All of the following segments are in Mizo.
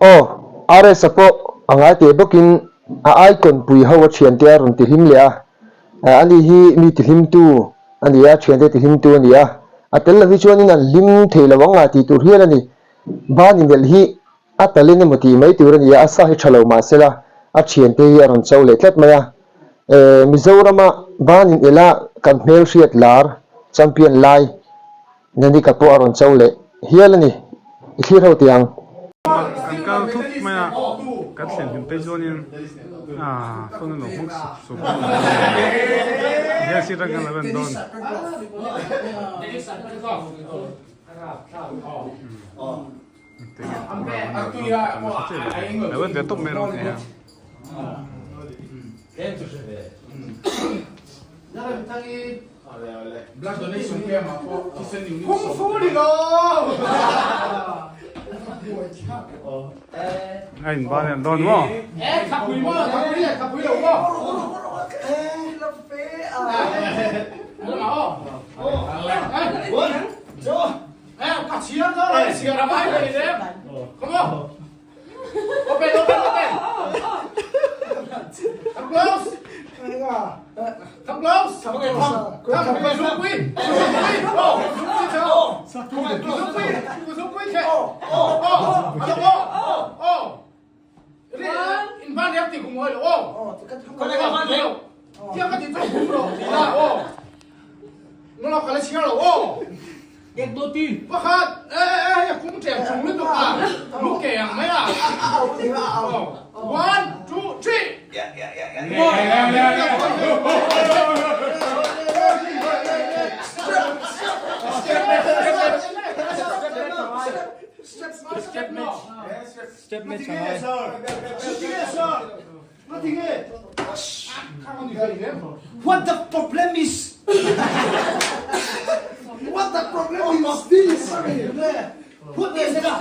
Aw, RS-a pawh a ngai teh bawkin a icon pui ho a thiante a rawn tihlim leh a. Ani hi mi tihlimtu a ni a, thiante tihlimtu a ni a. A tel lo hi chuanin an hlim thei lo ang a tih tur hial a ni. Bani melh hi a talent emaw tih mai tur a ni a, a sa hi tha lo mahsela a thiante hi a rawn cho leh tlat mai a. Mizorama banin ela kan hmelhriat lar champion lai Nanika pawh a rawn cho leh hial a ni. I thlir ho tih ang. Kan kal thup mai a, kan thlen hlim phei chuanin aaa phone a lo hmang sup sup a ni. Hian sir atang kan lo en dawn. Lo en ve tawp mai rawh nia. A in ban en dawn maw? What the problem is? What the problem is this? What is that?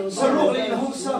Saruak leh in hawng sa.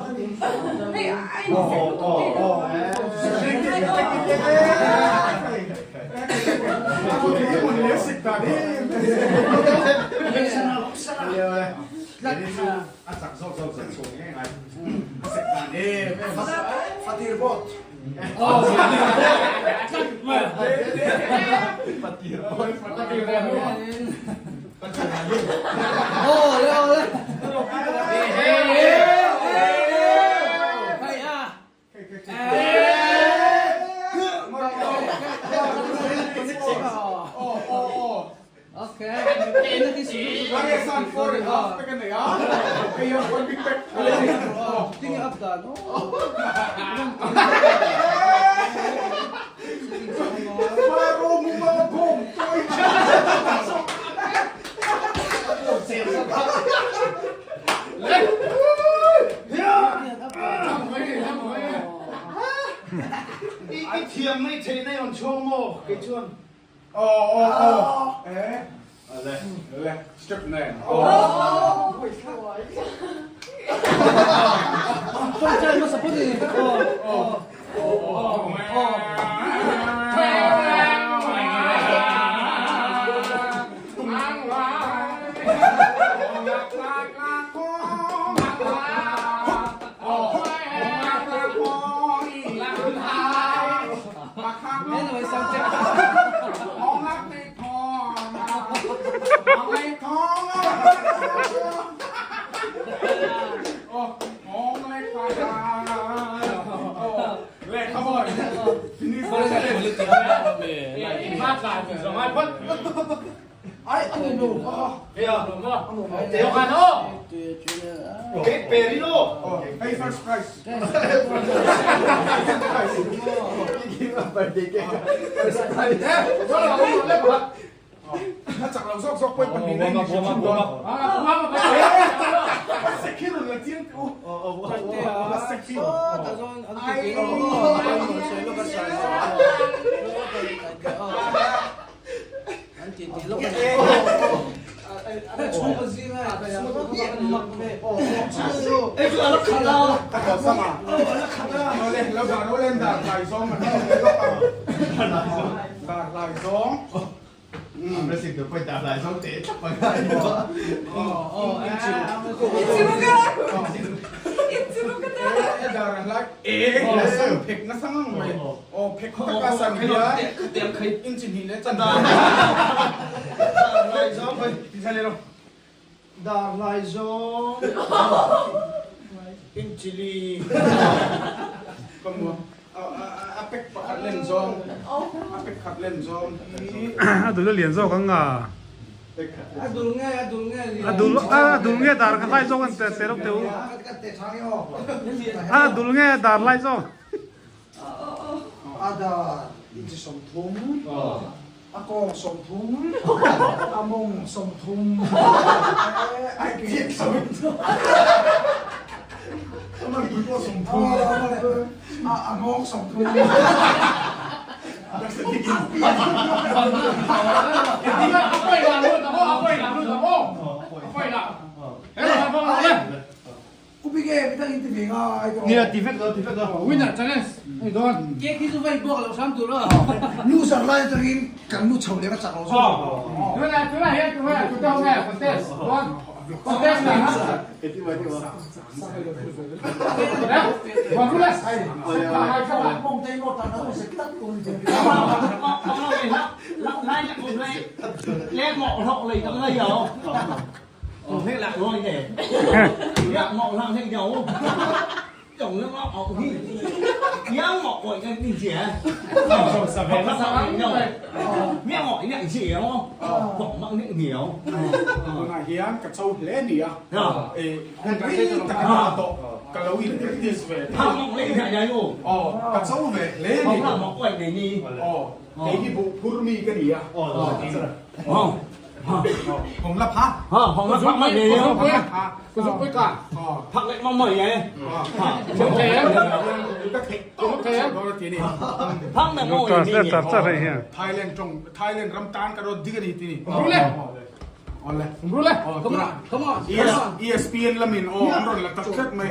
I thiam mai theih na i rawn chhuang maw kei chuan? A dul a lian zawk ang a. A dul a dul nge dar kha hlai zawk an te te reuh teh u. A dul nge dar hlai zawk. A kawng 30, a mawng 30, a ke 30, a nghawng 30. Nia ti vek lo ti vek lo. Winner challenge ani dawn. Cake hi chu vai buak loh hram tur a. Loser lai atangin kan lu chho leh ka chak lo zawk. Tunah tunah hian tunah tute ho nge contest dawn. Contest na ha. Tunah hian ka cho hle ni a, hun rei tak a ta tawh, ka lo in practice ve aw, ka cho ve hle ni, aw, kei hi buh phur mi ka ni a. Hong la pha. Hong la pha mai ne. Ku zuk pui ka. Phak leh mong mai e. Phak na ngoi ni. Tar tar hei hian. Thailand tong Thailand ram tan ka ro dig ani ti ni. Rule. Ole. Rule. Come on. Come on. ESPN lamin o an ron la tak tlat mai.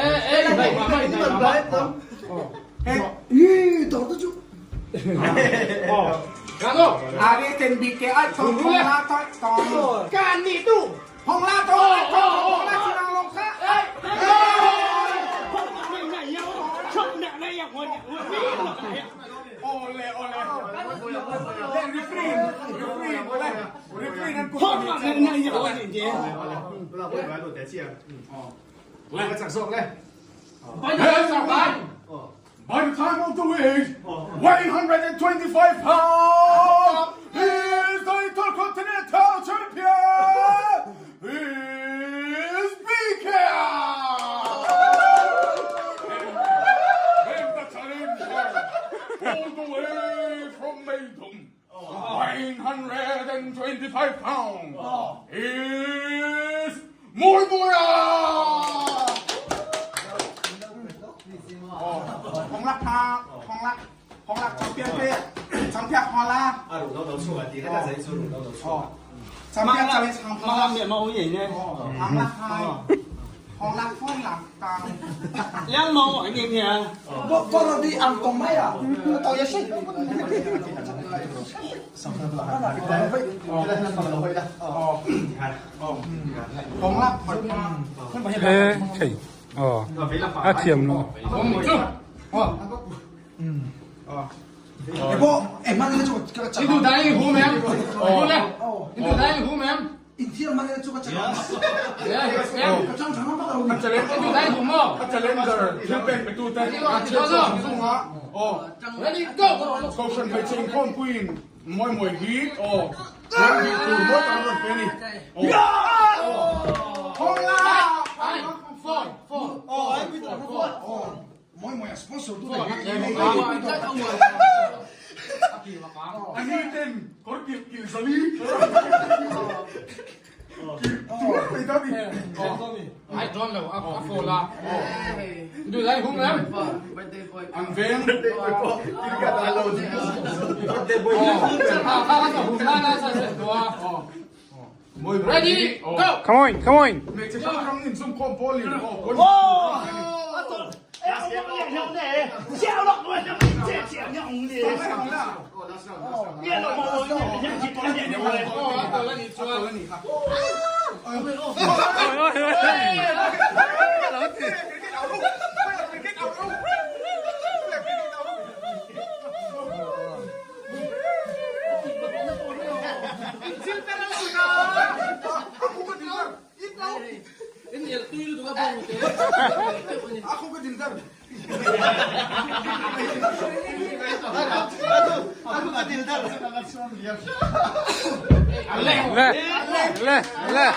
Eh eh mai mai mai. Hey. Ih, dawr te chu. By the time of the weight, 125 pounds, he is the Intercontinental Champion, he is BK! And the challenger, all the way from Maidum, 125 pounds, is Moimoya! 红辣汤，红辣，红辣长边边，长边好啦。啊，卤豆豆醋啊，底下在做卤豆豆醋。长边长边长妈妈面毛嘢呢？红辣汤，红辣风辣汤。两毛一点点。我我到底按讲咩啊？我到一先。红辣粉 Ê, thầy. Ờ. A thiam lo. 你波，哎，妈，你做个你都答应胡名，胡来，你都答应胡名。 Challenger, champion ไปดูแต่อ๋อ Ready go！ เขาเป็นไปชิงข้อมปุ้ยมวยมวยฮีทอ๋อมวยฮีทตัวมวยตามรถเป็นนี่อ๋อฮองล่า Four four。 moi moi sponsor tu อันนี้เป็นคนกินกินสลีตัวไปตั้งนี่ 哎，转了，阿阿four 啦。你都来红了。 อันเวน 啊，他那个红啦啦是是多。 มวย Ready go！ Come on, come on. เมจิครั้งนี้ซุ่มข้อมโพลีอ๋อคน Le le le.